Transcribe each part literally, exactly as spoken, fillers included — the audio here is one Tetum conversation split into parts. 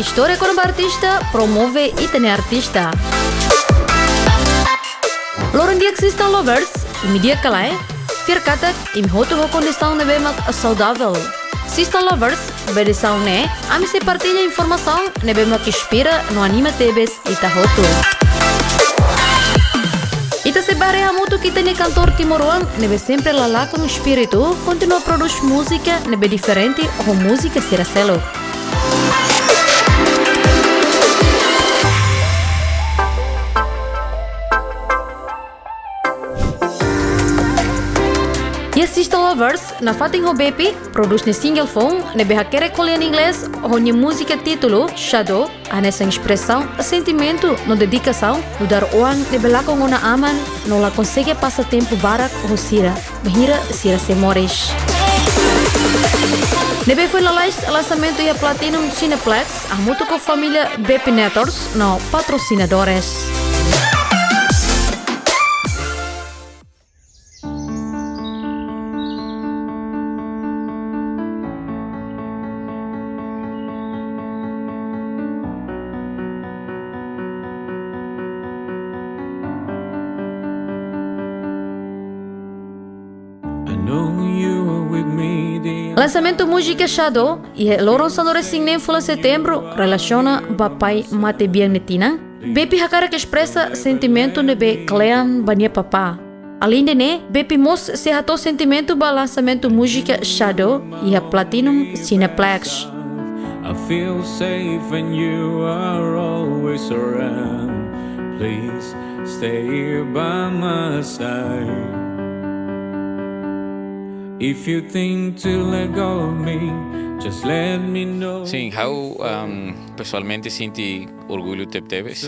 Istória kona-ba artista promove ita-nia artista. Loron di'ak Sista Lovers, imi di'ak ka lae? Fiar katak imi hotu ho kondisaun ne'ebé mak saudavel. Sista Lovers, ba edisaun ne'e, ami sei partilla informasaun ne'ebé mak inspira no anima tebes ita hotu. Ita sei bá haree hamutuk ita-nia kantór timoroan ne'ebé sempre la lakon espíritu, kontinua prodús múzika ne'ebé diferente ho múzika sira seluk. Iha Sista Lovers, nafatin ho Bepi, prodús nia single foun ne'ebé hakerek ho lian inglés, ho nia múzika títulu Shadow, hanesan espresaun sentimentu no dedikasaun nu'udar oan ne'ebé lakon ona aman no la konsege pasa tempu barak ho sira, bainhira sira sei moris. Ne'ebé foin lalais lansamentu iha Platinum Cineplex, hamutuk ho família Bepi Networks no patrosinadores. I know you were with me the Lansamentu múzika Shadow iha loron sanulu-resin-neen fulan Setembru relasiona ba pai matebian nia tinan. Bepi hakarak espresa sentimentu ne'ebé kle'an ba nia papá. Aleinde ne'e, Bepi mós sei hato'o sentimentu ba lansamentu múzika Shadow iha Platinum Cineplex. I feel safe when you are always around. Please stay here by my side. If you think to let go of me, just let me know. Sin, ha'u, um, pesoalmente sente orgullu tebetebes.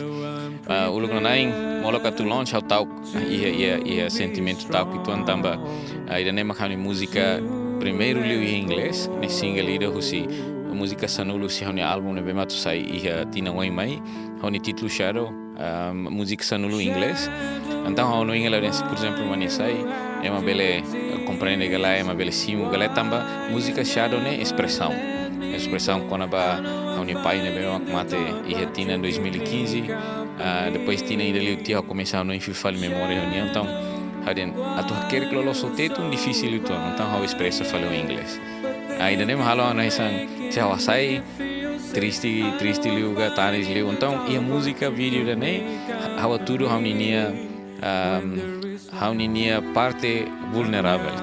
Ah, uluk nanain, molok atu launch ha'u ta'uk, iha, iha, iha sentimentu ta'uk uitoan tanba, ah, ida-ne'e mak ha'u-nia múzika primeiru liu iha inglés, ne'e single ida husi múzika sanulu husi ha'u-nia álbum ne'ebé mak atu sai iha tinan oin mai, ha'u-nia títulu Shadow, ah, múzika sanulu inglés. Entaun ha'u hanoin hela dehan, por ezemplu, ema nia sai, ema bele, eh, komprende ka lae, ema bele simu ka lae tanba múzika Shadow ne'e espresaun. Espresaun kona-ba ha'u-nia pai ne'ebé mak mate iha tinan dois mil e quinze. Ah, depois tinan ida liu tiha ha'u komesa hanoin fila fali memória ha'u-nian. Entaun, ha'u dehan atu hakerek loloos ho Tetun difisil uitoan. Entaun ha'u espresa fali ho inglés. Ah, ida-ne'e mak halo ha'u hanesan, se ha'u hasai triste, triste liu ka tanis liu. Entaun, iha múzika, vídeo ida-ne'e, ha'u hatudu ha'u ninia, ahm, ha'u ninia parte vulneravel.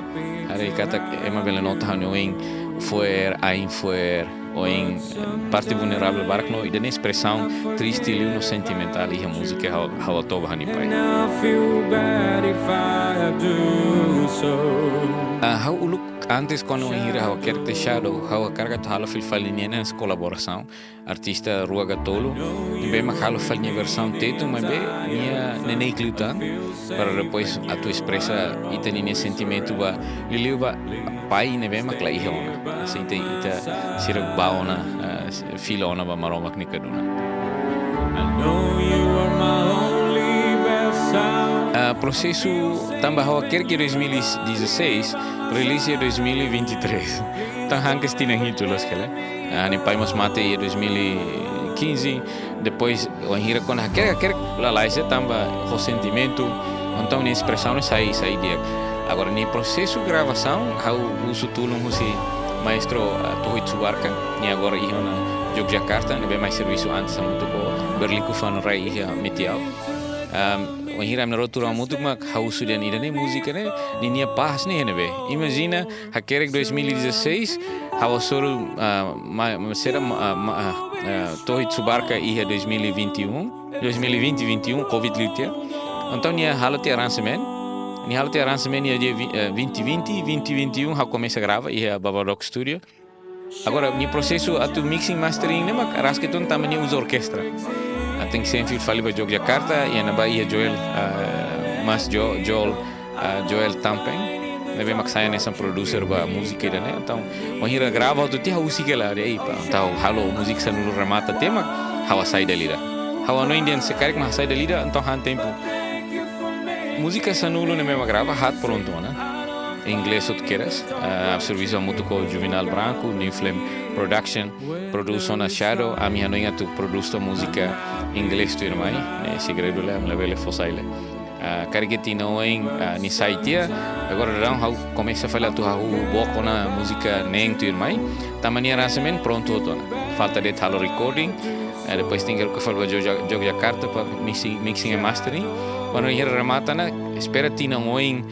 Haree katak ema bele nota ha'u-nia oin fo'er, ain fo'er, oin, eh, parte vulneravel barak no ida-ne'e espresaun triste liu no sentimentál iha múzika ha'u, ha'u hato'o ba ha'u-nia pai. And I feel bad if I do so. Ah, ha'u uluk antes kuandu hira ha'u hakerek tiha Shadow, ha'u hakarak atu halo fila fali ninia kolaborasaun. Artista rua ka tolu, ne'ebé mak halo fali nia versaun Tetun, maibé nia neineik liután, para depois atu espresa ita ninia sentimentu ba, liuliu ba pai ne'ebé mak la iha ona. Se ita, ita sira ba ona, ah, fila ona ba Maromak nia kadunan. I know you are my only best song. Ah, prosesu tanba ha'u hakerek iha dois mil e dezasseis, release iha dois mil e vinte e três. Entaun han kedas tinan hitu loos ka lae. Ah, ha'u-nia pai mós mate iha dois mil e quinze. Depois, wainhira kuandu hakerek, hakerek lalais tanba ho sentimentu. Entaun nia espresaun ne'e sai, sai di'ak. Agora, nia prosesu gravasaun, ha'u husu tulun husi maestro, ah, Toho Etsubarka, nia agora iha ona Yogyakarta, ne'ebé mai servisu antes hamutuk ho Berliku Fanu Rai iha Metiau. Ahm, wainhira ami na'in-rua turu hamutuk mak ha'u husu dehan ida-ne'e múzika ne'e, ninia pás ne'e iha ne'ebé. Imajina, hakerek dois mil e dezasseis, ha'u hasoru, ah, ma-, ma-, sera, ma-, ah, ma-, ah, ah, Toho Etsubarka iha dois mil e vinte e um, dois mil e vinte, vinte e um, covid liu tiha. Entaun nia halo tiha aransemen. Nia halo tiha aransemen iha dia vi-, eh, vinte e vinte, vinte e vinte e um, ha'u komesa grava iha Babadook Studio. Agora, nia prosesu atu mixing mastering ne'e mak rasik uitoan tanba nia uza orkestra. Ah, tenke sein fila fali ba Yogyakarta, iha ne'ebá iha Joel, ah, mas Jo-, Joel, ah, Joel Tampen, ne'ebé mak sai hanesan producer ba múzika ida-ne'e. Entaun, wainhira grava hotu tiha ha'u husik hela, dehan, "Ei, pá, entaun halo múzika sanulu remata tiha mak ha'u hasai dala ida." Ha'u hanoin dehan se karik mak hasai dala ida, entaun han tempu. Múzika sanulu ne'ebé mak grava haat prontu ona. inglés hotu kedas. Ah, servisu hamutuk ho Juvenal Branco, New Flame Production, produsaun na Shadow, ami hanoin atu produz tan múzika inglés tuirmai, ne'e segredu lai, ami labele fó sai lai. Ah, karik tinan oin, ah, nia sai tiha, agora daudaun ha'u komesa fali atu hahú boot ona múzika neen tuirmai, tanba nia aranjamentu prontu hotu ona. Falta de'it halo recording, eh, depois tenke haruka fali ba Jogja-, Jogjakarta para mixing, mixing and mastering. Kuandu nia remata ona, espera tinan oin,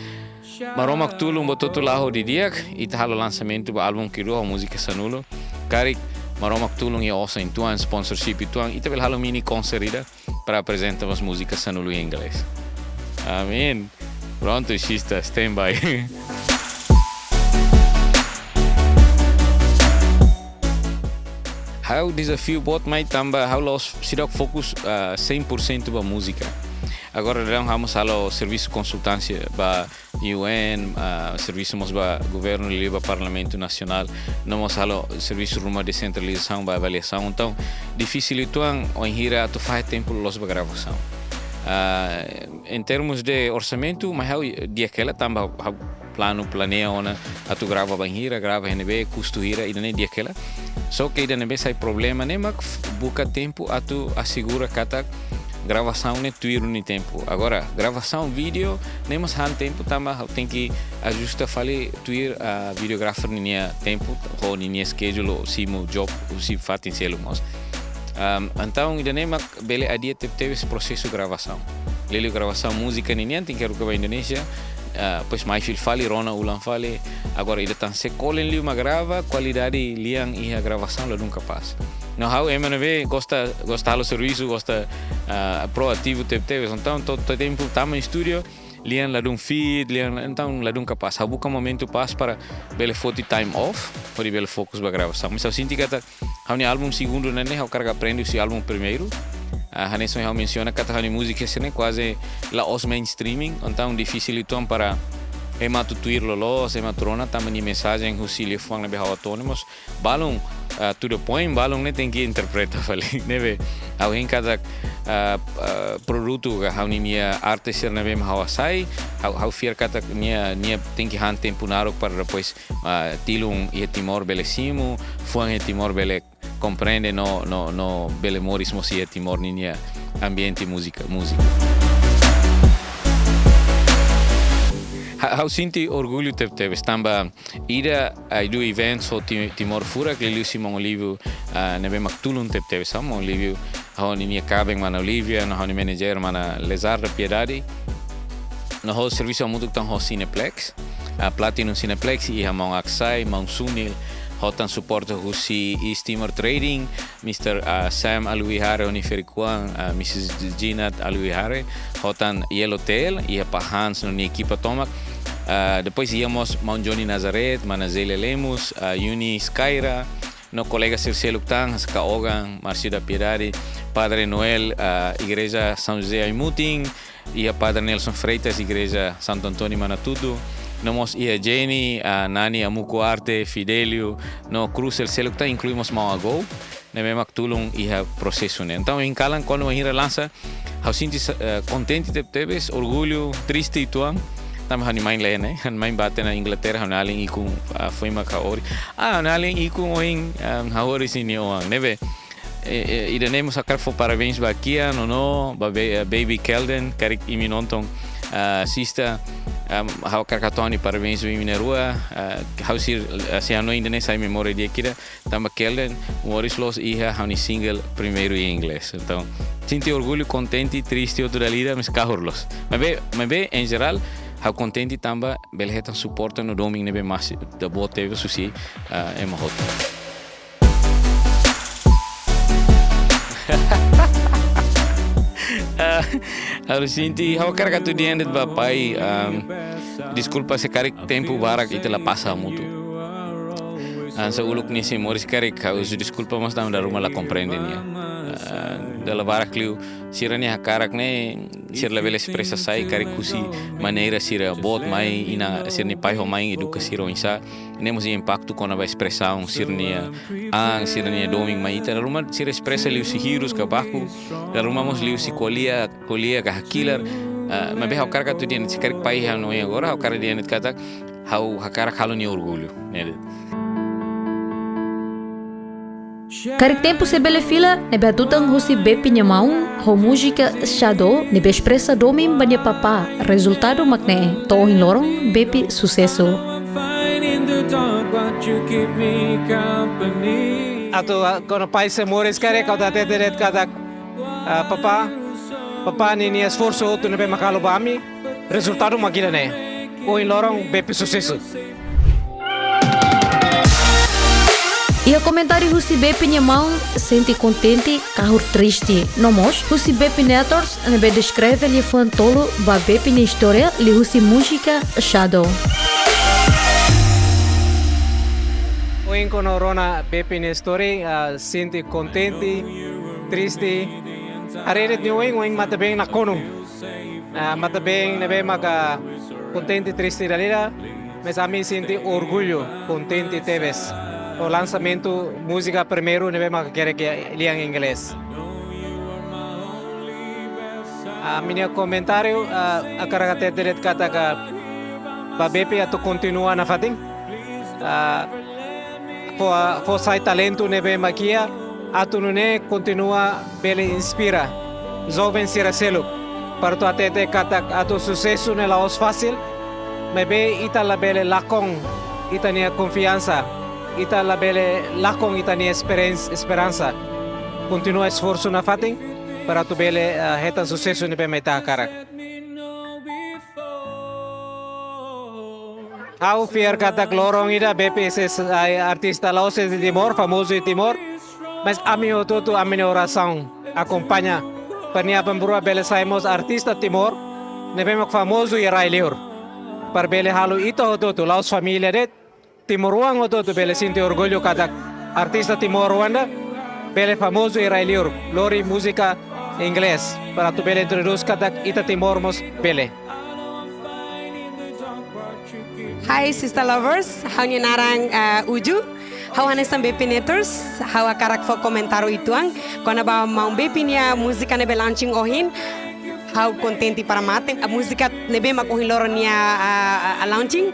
Maromak tulun, buat hotu la'o didi'ak, ita halo lansamentu ba álbum kedua ho múzika sanulu. Karik Maromak tulun, iha osan uitoan, sponsorship uitoan, ita bele halo mini concert ida para aprezenta mós múzika sanulu em inglês. Amin. Prontu, sista, stand by. Ha'u dezafiu boot mai tanba ha'u la'ós seidauk fokus, ah, cem por cento ba múzika. Agora daudaun ha'u mós halo servisu konsultánsia ba U N, ah, servisu mós ba governu, liuliu ba Parlamentu Nasionál, no mós halo servisu ruma desentralizasaun ba avaliasaun. Entaun, difisil uitoan wainhira atu fahe tempu loloos ba gravasaun. Ah, em termos de orsamentu, mai ha'u di'ak hela tanba ha'u planu, planeia ona atu grava bainhira, grava iha ne'ebé, kustu hira, ida-ne'e di'ak hela. Só ke ida-ne'ebé sai problema ne'e mak f-, buka tempu atu asegura katak gravasaun ne'e tuir nia tempu. Agora, gravasaun vídeo ne'e mós han tempu tanba ha'u tenke ajusta fali tuir, ah, videographer ninia tempu, ho ninia schedule, simu job husi fatin seluk mós. Am, entaun, ida-ne'e mak bele adia tebetebes prosesu gravasaun. Liuliu gravasaun múzika ninian tenke haruka ba Indonézia, ah, depois mai fila fali, rona ulang fali. Agora ida tan se kolen liu mak grava, kualidade lian iha gravasaun ladún kapás. No ha'u ema ne'ebé gosta, gosta halo servisu, gosta, ah, proativu tebetebes. Entaun, to'o, to'o tempu tama estúdiu, lian ladún fit, lian, entaun ladún kapás. Ha'u buka momentu pas para bele foti time off, hodi bele fokus ba gravasaun. Mas ha'u sente katak ha'u-nia álbum segundu ne'e, ha'u hakarak aprende husi álbum primeiru. Ah, hanesan ha'u mensiona katak ha'u-nia múzika sira-ne'e kuaze la'ós mainstreaming, entaun difisil uitoan para ema atu tuir loloos, ema atu rona, tanba nia mensajen husi liafuan ne'ebé ha'u hato'o ne'e mós balun, ah, to the point, balun ne'e tenke interpreta fali. Ne'ebé ha'u hein katak, ah, ah, produtu ka ha'u-nia arte sira ne'ebé mak ha'u hasai, ha'u, ha'u fiar katak nia, nia tenke han tempu naruk para depois, ah, tilun iha Timor bele simu, fuan iha Timor bele komprende no, no, no bele moris mós iha Timor ninia ambiente múzika, múzika. Ha-, ha'u sente orgullu tebetebes tanba ida, ah, iha events ho Ti-, Timor furak, liuliu husi maun Olívio, ah, ne'ebé mak tulun tebetebes ha'u, maun Olívio, ho ninia kaben mana Olivia, no ho nia manager mana Lezarda Piedade. No ha'u servisu hamutuk tan ho Cineplex, ah, Platinum Cineplex, iha maun Aksai, maun Sunil, ho tan suporta husi East Timor Trading, mister, ah, Sam Aluihare, ho nia ferik-oan, ah, missus Jinat Aluihare, ho tan Yellowtail, iha pa Hans no nia ekipa tomak. Ah, depois iha mós maun Johnny Nazareth, mana Zelia Lemos, ah, Eunice Kaira, no kolega sira seluk tan, Ska Ogan, Márcio da Piedade, Padre Noel, ah, Igreja São José Aimutin, iha Padre Nelson Freitas, Igreja Santo António Manatuto, no mós iha Jenny, ah, Nani Amuku Arte, Fidelio, no kru sira seluk tan, inklui mós maun Agou, ne'ebé mak tulun iha prosesu ne'e. Entaun, ohin kalan kuandu bainhira lansa, ha'u sente sa-, eh, kontente tebetebes, orgullu, triste uitoan, tanba ha'u-nia main lene, ha'u-nia main bá tiha ona Inglaterra, ha'u-nia alin ikun, ah, foin mak ha'u hori. Ah, ha'u-nia alin ikun ohin, ah, ha'u hori sira-nia oan, ne'ebé. Eh, eh, ida-ne'e mós hakarak fó parabéns ba Kian, no, no, ba be-, eh, baby Kelden, karik imi nonton, ah, sista, ah, ha'u hakarak hato'o ha'u-nia parabéns ba imi na'in-rua, ah, ha'u sir, ah, sei hanoin ida-ne'e sai memória di'ak ida, tanba Kelden moris loos iha ha'u-nia single primeiru em inglês. Entaun, sente orgullu, kontente, triste, hotu dala ida, mas kahur loos. Maibé, maibé, em geral, ha'u kontente tanba bele hetan suporta no domin ne'ebé mós ida boot tebes husi, ah, ema hotu. Ah, ha'u sente, ha'u hakarak atu dehan de'it ba pai, ah, deskulpa se karik tempu barak ita la pasa hamutuk. Hanesan uluk nia sei moris karik, ha'u husu deskulpa, mas tanba dala ruma la komprende nia. Ah, dala barak liu, sira-nia hakarak ne'e, sira labele espresa sai, karik husi maneira sira boot mai, inan, sira-nia pai ho mãe eduka sira oinsá, ne'e mós iha impaktu kona-ba espresaun sira-nia an, sira-nia domin mai ita. Dala ruma sira espresa liuhusi hirus ka baku, dala ruma mós liuhusi ko'alia, ko'alia ka hakilar. Ah, maibé ha'u hakarak atu dehan, se karik pai ha'u-nia oin agora, ha'u hakarak dehan katak ha'u hakarak halo nia orgullu, ne'e de'it. Karik tempu sei bele fila, ne'ebé hatutan husi Bepi nia maun, ho múzika Shadow, ne'ebé espresa domin ba nia papá, rezultadu mak ne'e, to'o ohin loron, Bepi susesu. Atu, ah, kuandu pai sei moris karik, ha'u hatete de'it katak, ah, papá, papá ninia esforsu hotu ne'ebé mak halo ba ami, rezultadu mak ida-ne'e. Ohin loron, Bepi susesu. Iha komentáriu husi Bepi nia maun sente kontente, kahur triste. No mós, husi Bepi Netors, ne'ebé deskreve liafuan tolu ba Bepi nia istória, liuhusi múzika Shadow. Ohin kuandu rona Bepi nia istória, ah, sente kontente, triste. Haree de'it nia oin, oin matan-been nakonu. Ah, matan-been ne'ebé maka kontente, triste dala ida, mas ami sente orgullu, kontente tebes. Ho lansamentu múzika primeiru ne'ebé maka hakerek iha lian inglés. Ah, ami-nia komentáriu, ah, hakarak hatete de'it katak ba Bepi atu kontinua nafatin. Ah, fó, fó sai talentu ne'ebé mak iha, atu nune'e kontinua bele inspira joven sira seluk. Para atu hatete katak atu susesu ne'e la'ós fasil, maibé ita labele lakon ita-nia konfiansa, ita labele lakon ita-nia esperens-, esperansa. Kontinua esforsu nafatin, para atu bele, ah, hetan susesu ne'ebé mak ita hakarak. Ha'u fiar katak loron ida Bepi sei sai artista la'ós iha Timor, famozu iha Timor. Mas ami hotu-hotu, ami-nia orasaun akompaña para nia aban-bainrua bele sai mós artista Timor ne'ebé mak famozu iha rai-liur. Para bele halo ita hotu-hotu, la'ós família de'it, timoroan hotu-hotu bele sente orgullu katak artista timoroan ida bele famozu iha rai-liur, lori múzika inglés, para atu bele introdús katak ita Timor mós bele. Hi, Sister Lovers. Ha'u-nia naran, eh, Uju. Ha'u hanesan Bepi Netors. Ha'u hakarak fó komentáriu uitoan kona-ba maun Bepi nia múzika ne'ebé launching ohin. Ha'u kontente para mate. Ah, múzika ne'ebé mak ohin loron nia, ah, ah, launching.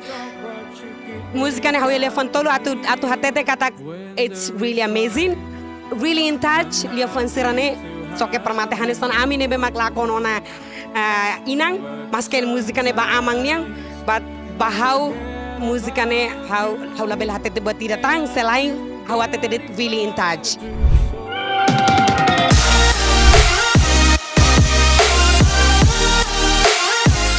Múzika ne'e ha'u iha liafuan tolu atu, atu hatete katak it's really amazing, really in touch, liafuan sira-ne'e xoke para mate hanesan ami ne'ebé mak lakon ona, ah, inan, maske múzika ne'e ba aman nian, but ba ha'u múzika ne'e ha'u, ha'u labele hatete buat ida tan, selain ha'u hatete de'it really in touch.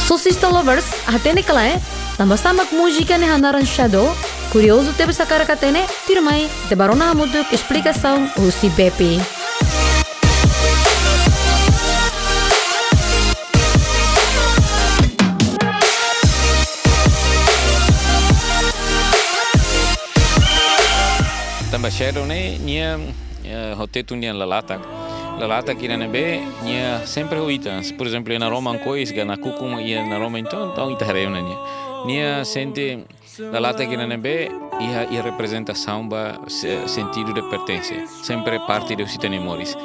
So Sister Lovers, hatene ka lae, tanba sá mak múzika ne'e hanaran Shadow, kuriozu tebes hakarak hatene, tuirmai, ita bá rona hamutuk esplikasaun husi Bepi. Tanba Shadow ne'e, nia, eh, ho Tetun dehan lalatak. Lalatak ida ne'ebé, nia sempre ho ita. Por ezemplu, iha naroman kois, ka nakukun iha naroman, entaun, entaun ita haree ona nia. Nia sente lalatak ida ne'ebé, iha, iha reprezentasaun ba se-, sentidu de pertense. Sempre parte de husi ita-nia moris.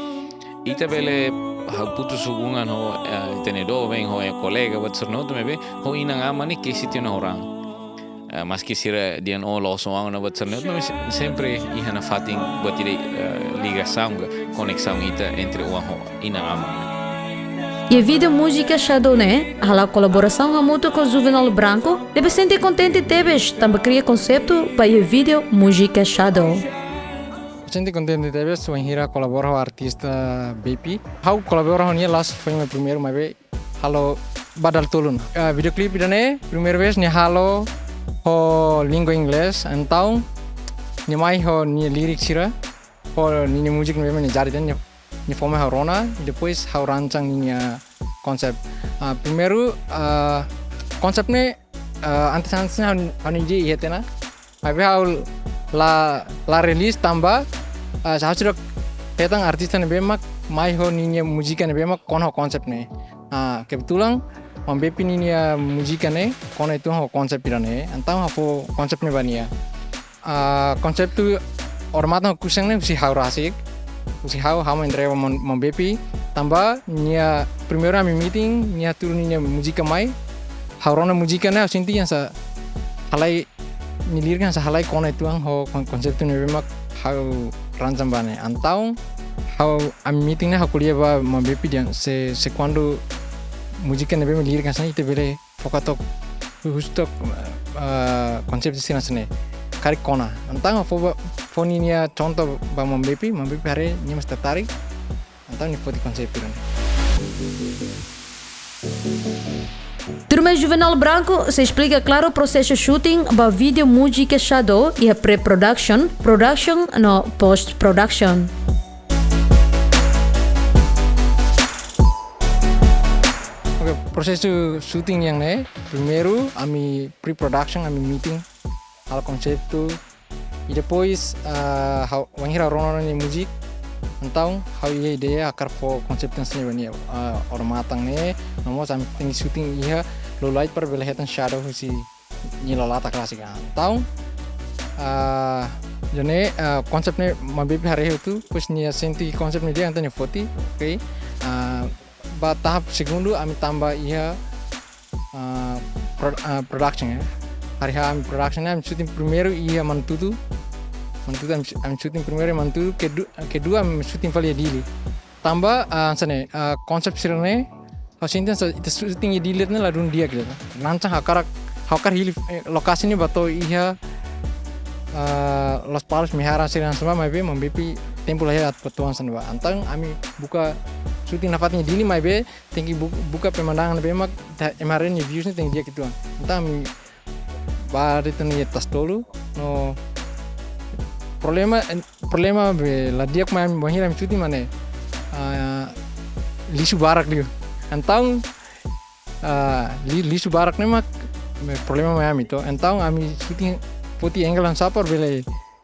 Ita bele haputus hubungan ho, eh, ita-nia doben, ho, eh, kolega, buat sira-ne'e hotu maibé, ho inan-aman ne'e kesi tiha ona ho raan. Eh, maske sira dehan ó la'ós oan ona buat sira-ne'e hotu, mas sempre iha nafatin buat ida, eh, ligasaun ka koneksaun ita entre oan ho inan-aman. Iha vídeo múzika Shadow ne'e, hala'o kolaborasaun hamutuk ho Juvenal Branco, ne'ebé sente kontente tebes, tanba kria konseitu ba iha vídeo múzika Shadow. Sente kontente tebes, wainhira kolabora ho artista Bepi. Ha'u kolabora ho nia la'ós foin mak primeiru, maibé halo ba dala tolu ona. Eh, videoclip ida-ne'e, primeira vez nia halo ho língua inglés, entaun nia mai ho nia lirik sira, ho ninia múzika ne'ebé nia jadi dehan nia, nia fó mai ha'u rona, i depois ha'u rancang ninia konsep. Ah, primeiru, ah, konsep ne'e, ah, antes, antes ne'e ha'u, ha'u-nia ide iha tiha ona. Maibé ha'u la, la release tanba, ah, ha'u seidauk hetan artista ne'ebé mak mai ho ninia múzika ne'ebé mak kona ho konsep ne'e. Ah, kebetulan, maun Bepi ninia múzika ne'e, kona uitoan ho konsep ida-ne'e, entaun ha'u fó konsep ne'e ba nia. Ah, konsep tu ormatan ho kusen ne'e husi ha'u rasik, husi ha'u, ha'u mak entrega ba maun, maun Bepi, Tanba nia primeiru ami meeting, nia hatudu ninia múzika mai. Ha'u rona múzika ne'e, ha'u sente hanesan halai, nia lirik hanesan halai kona uitoan ho kon-, konseitu ne'ebé mak ha'u ranja ba ne'e. Entaun, ha'u ami meeting ne'e ha'u ko'alia ba maun Bepi dehan se, se kuandu múzika ne'ebé mak lirik hanesan ne'e ita bele foka took, husu took, eh, konseitu sira hanesan ne'e. Karik kona. Entaun ha'u fó ba, fó ninia contoh ba maun Bepi, maun Bepi haree nia mós tertarik. Entaun nia foti konseitu ne'e. Turma Juvenal Branco sei esplika klaru prosesu shooting ba vídeo múzika Shadow iha pre-production, production no post-production. Oke, prosesu shooting nian ne'e, primeiru ami pre-production, ami meeting, halo konseitu, i depois, ah, ha'u, wainhira rona nia múzika, entaun ha'u iha ideia hakarak fó konseitu hanesan ne'e ba nia, ah, odamatan ne'e, no mós ami tenke shooting iha low light para bele hetan shadow husi nia lalata klasik. Entaun, ah, jadi, ah, konseitu ne'e maun Bepi haree hotu, depois nia sente konseitu ne'e di'ak, entaun nia foti, oke. Ah, ba tahap segundu ami tama ba iha, ah, pro-, ah, production, ya. Haree ami production ne'e, ami shooting primeiru iha Manatutu. Manatutu ami, ami shooting primeiru iha Manatutu, kedu-, kedua ami shooting fali iha Dili. Tanba, ah, hanesan ne'e, ah, konseitu sira ne'e, ha'u sente hanesan ita shooting iha Dili ne'e ladún di'ak liu. Rancang hakarak, hakarak hili, eh, lokasi ne'e ba to'o iha, ah, Lospalos, Mehara sira hanesan ne'ebá, maibé maun Bepi tempu la iha atu ba to'o hanesan ne'ebá. Entaun ami buka shooting nafatin iha Dili, maibé tenke bu-, buka pemandangan ne'ebé mak ita, ema haree nia views ne'e tenke di'ak uitoan. Entaun ami bá de'it iha Tasi Tolu, no problema, eh, problema be la di'ak mai ami, wainhira ami shooting mak ne'e, ah, lixu barak liu. Entaun, ah, li-, lixu barak ne'e mak, be problema mai ami to. Entaun ami shooting foti angle hanesan sá para bele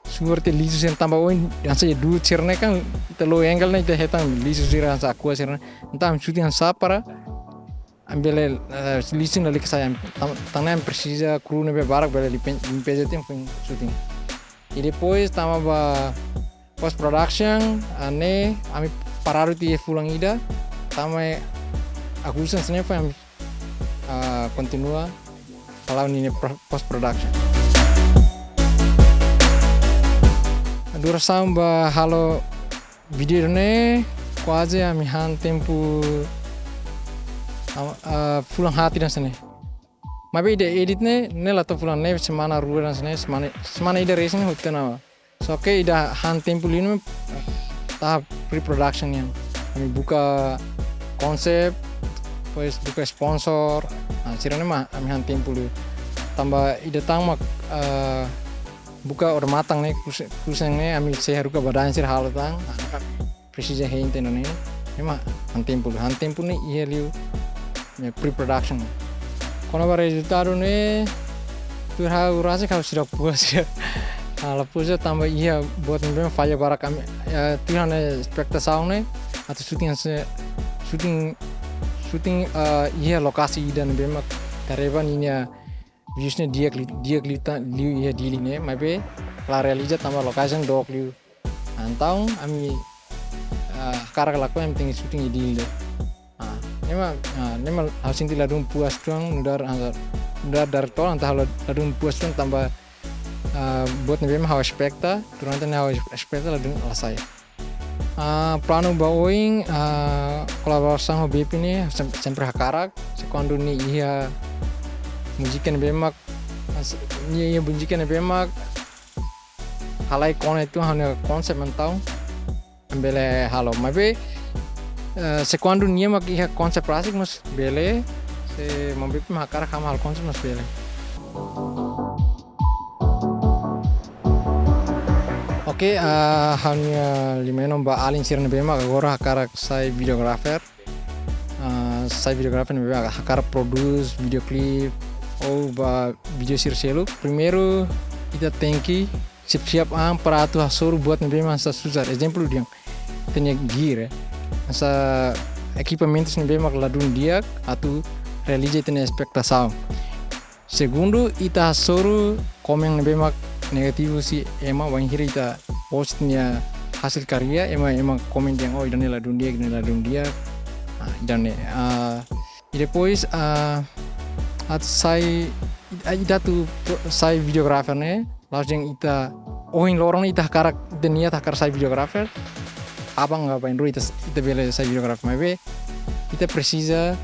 suar tiha lixu sira, tanba oin hanesan iha du'ut sira ne'e kan, ita low angle ne'e ita hetan lixu sira hanesan aqua sira ne'e. Entaun ami shooting hanesan sá para ami bele, eh, lixu ne'e lalika sai, tan-, tanba ne'e ami presiza kru ne'ebé barak bele limpe-, limpeza tiha foin shooting. I depois tama ba post production, ah, ne'e ami paradu tiha fulan ida, tama iha Agostu hanesan ne'e foin ami, ah, kontinua hala'o ninia pro-, post production. Durasaun ba halo vídeo ne'e kuaze ami han tempu, ah, ah, fulan haat ida hanesan ne'e. Maibé ida edit ne'e, ne'e la to'o fulan, ne'e semana rua hanesan ne'e, semana, semana ida resin hotu ona. Só ke ida han tempu liu ne'e, tahap pre-production nian. Ami buka konsep, depois buka sponsor, ah, sira ne'e mak ami han tempu liu. Tanba ida tan mak, ah, buka odamatan ne'e, kus-, kusen ne'e, ami sei haruka ba da'in sira halo tan, ah, presiza hein tiha ona ne'e, ne'e mak han tempu liu, han tempu ne'e iha liu, ne'e pre-production. Kona-ba rezultadu ne'e, tuir ha'u rasik ha'u seidauk puas ya. Ah, la puas ya tanba iha buat ne'ebé falla barak ami, ya, tuir ha'u-nia espetasaun ne'e, atu shooting se, shooting, shooting, ah, iha lokasi ida ne'ebé mak tareba ninia views ne'e di'ak li-, di'ak liután liu iha Dili ne'e, maibé la realiza tanba location dook liu. Entaun ami, ah, hakarak lakohi ami tenke shooting iha Dili. Ah, ne'e mak, ah, ne'e mak ha'u sente ladún puas uitoan, nu'udar, ah, nu'udar diretór entaun ha'u la-, ladún puas uitoan tanba, ah, buat ne'ebé mak ha'u espeta, durante ne'e ha'u espeta ladún la sai. Ah, planu ba oin, ah, kolaborasaun ho Bepi ne'e sem-, sempre hakarak, se kuandu nia iha múzika ne'ebé mak, ah, se-, nia iha múzika ne'ebé mak halai kona uitoan ha'u-nia konsep entaun, ami bele halo. Maibé, eh, se kuandu nia mak iha konsep rasik mós bele, se maun Bepi mak hakarak ha'u mak halo konsep mós bele. Oke, ah, ha'u-nia liman ba alin sira ne'ebé mak agora hakarak sai videographer. Ah, sai videographer ne'ebé mak hakarak produce video clip, ou ba video sira seluk. Primeiru, ita tenke siap-siap an para atu hasoru buat ne'ebé mak hanesan susar. Ezemplu dehan, ita-nia gear, eh. Hanesan ekipamentus ne'ebé mak ladún di'ak atu realiza ita-nia espetasaun. Segundu, ita hasoru komen ne'ebé mak negativu husi ema, wainhira ita post nia hasil karya, ema, ema komen dehan, "Oh, ida-ne'e ladún di'ak, ida-ne'e ladún di'ak." Ah, ida-ne'e, ah, i depois, ah, atu sai, ah, ida atu pro-, sai videographer ne'e, la'ós dehan ita ohin loron ita hakarak, ita niat hakarak sai videographer, aban ka bainrua ita, ita bele sai videographer, maibé ita presiza,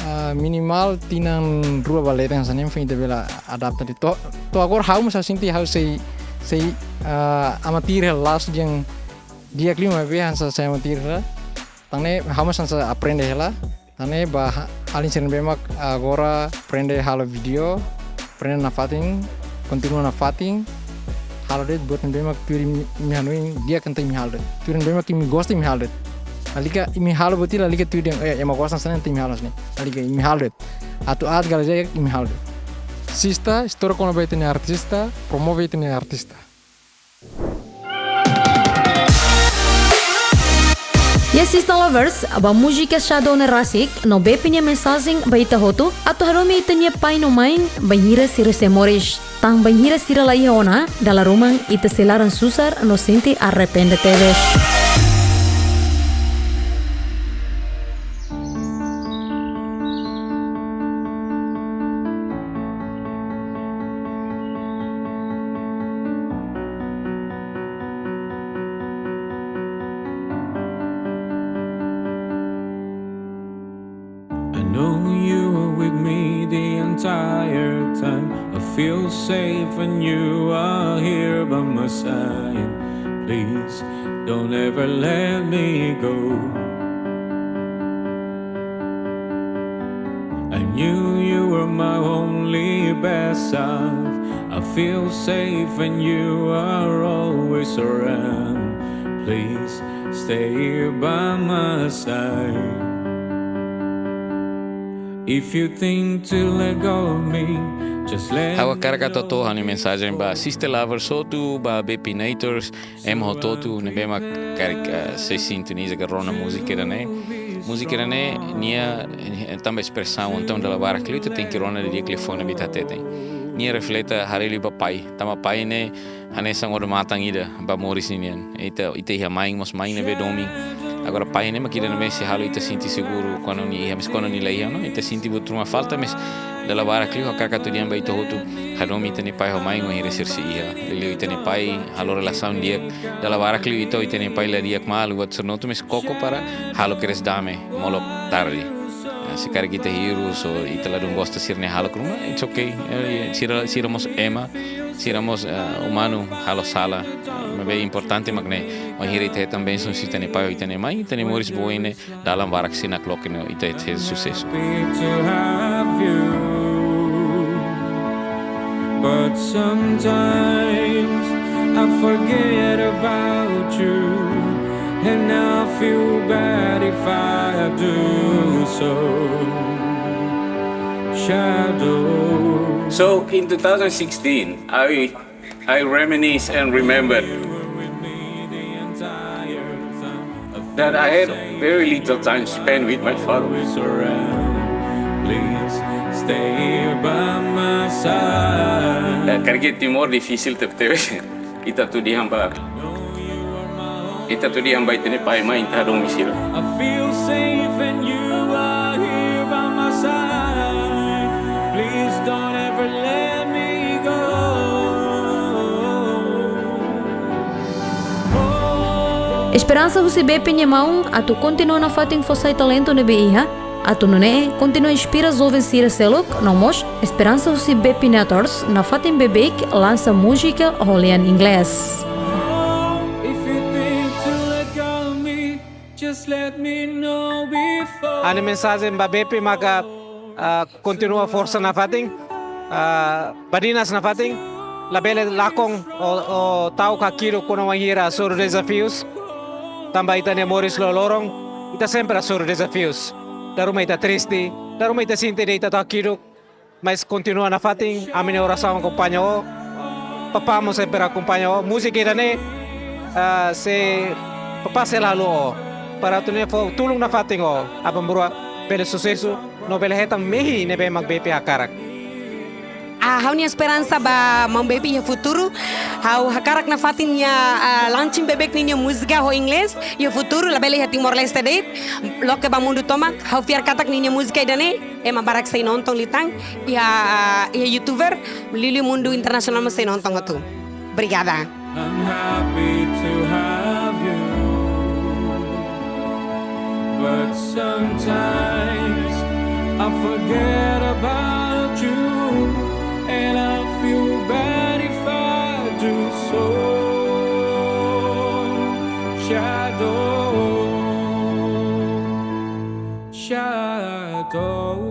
ah, minimal tinan rua ba leten hanesan ne'e, foin ita bele adapta de'it. To'o, to'o agora ha'u mós sente ha'u sei, sei, ah, amatir hela, la'ós dehan di'ak liu, maibé hanesan sei amatir hela. Tan ne'e ha'u mós hanesan aprende hela. Tan ne'e ba ha-, alin sira ne'ebé mak agora aprende halo vídeo, aprende nafatin, kontinua nafatin, halo de'it buat ne'ebé mak tuir imi, imi hanoin di'ak entaun imi halo de'it. Tuir ne'ebé mak imi gosta imi halo de'it. Lalika imi halo buat ida lalika tuir dehan, eh, ema gosta hanesan ne'e entaun imi halo hanesan ne'e. Lalika imi halo de'it. Atu aat ka lae imi halo de'it. Sista, istória kona-ba ita-nia artista, promove ita-nia artista. Yes, Sista Lovers, ba múzika Shadow ne'e rasik, no Bepi nia mensajen ba ita hotu, atu hadomi ita-nia pai no mãe, bainhira sira sei moris. Tan bainhira sira la iha ona, dala ruma ita sei laran susar no sente arrepende tebes. I know you were with me the entire time. I feel safe when you are here by my side. Please don't ever let me go. I knew you were my only best self. I feel safe when you are always around. Please stay here by my side. If you think to let go of me, just let Ha'u hakarak atu hato'o ha'u-nia mensajen ba Sista Lovers hotu, ba Bepinators, ema hotu-hotu ne'ebé mak karik, ah, sei sintoniza ka rona múzika ida-ne'e. Múzika ida-ne'e nia, eh, tanba espresaun, entaun dala barak liu ita tenke rona didi'ak liafuan ne'ebé ita hateten. Nia refleta haree liu ba pai, tanba pai ne'e hanesan odamatan ida ba moris ninian. Ita, ita iha mãe, mós mãe ne'ebé domin. Agora pai ne'e mak ida ne'ebé sei halo ita sente seguru kuandu nia iha, maibé kuandu nia la iha ona, ita sente buat ruma falta, maibé dala barak liu hakarak atu dehan ba ita hotu, hadomi ita-nia pai ho mãe wainhira sira sei iha. Liuliu ita-nia pai, halo relasaun di'ak, dala barak liu ita ho ita-nia pai la di'ak malu, buat sira hotu, maibé koko para halo kedas dame, molok tarde. Ah, se karik ita hirus ou ita ladún gosta sira-nia hahalok ruma, it's okay. Eh, sira, sira mós ema, sira mós, eh, umanu halo sala. Maibé importante mak ne'e, wainhira ita hetan bensaun husi ita-nia pai, ita-nia mãe, ita-nia moris ba oin ne'e dalan barak sei nakloke no ita hetan susesu. Happy to have you. But sometimes I forget about you, and I feel bad if I do so. Shadow. So in two thousand sixteen, I, I reminisce and remember that I had very little time spent with my father. Please stay by my side. Eh, karik iha Timor difisil tebetebes. Ita atu dehan ba, ita atu dehan ba ita-nia pai, mãe, ita hadomi sira. I feel safe when you are here by my side. Please don't ever let me go. Esperansa husi Bepi nia maun atu kontinua nafatin fó sai talentu ne'ebé iha, atu nune'e kontinua inspira joven sira seluk, no mós esperansa husi Bepinators nafatin beibeik lansa múzika ho lian inglés. If you think to let go of me, just let me know before. Ha'u-nia mensajen ba Bepi maka, ah, kontinua forsa nafatin, ah, badinas nafatin, labele lakon ou, ou ta'uk hakiduk kuandu wainhira hasoru dezafius. Tanba ita-nia moris loroloron, ita sempre hasoru dezafius. Dala ruma ita triste, dala ruma ita sente de'it ita hakiduk, maibé kontinua nafatin, ami-nia orasaun akompaña ó, papá mós sempre akompaña ó, múzika ida-ne'e, ah, sei, papá sei la haluha ó, para atu nune'e fó tulun nafatin ó, aban-bainrua bele susesu, no bele hetan mehi ne'ebé mak Bepi hakarak. Ha'u-nia esperansa ba maun Baby iha futuru. Ha'u hakarak nafatin nia, ah, launching beibeik ninia múzika ho inglés iha futuru, labele iha Timor-Leste de'it, loke ba mundu tomak. Ha'u fiar katak ninia múzika ida-ne'e ema barak sei nonton liután, iha, ah, iha YouTube, liuliu mundu internasionál mós sei nonton hotu. Obrigada. I'm happy to have you, but sometimes I forget about you, and I feel bad if I do so. Shadow, shadow.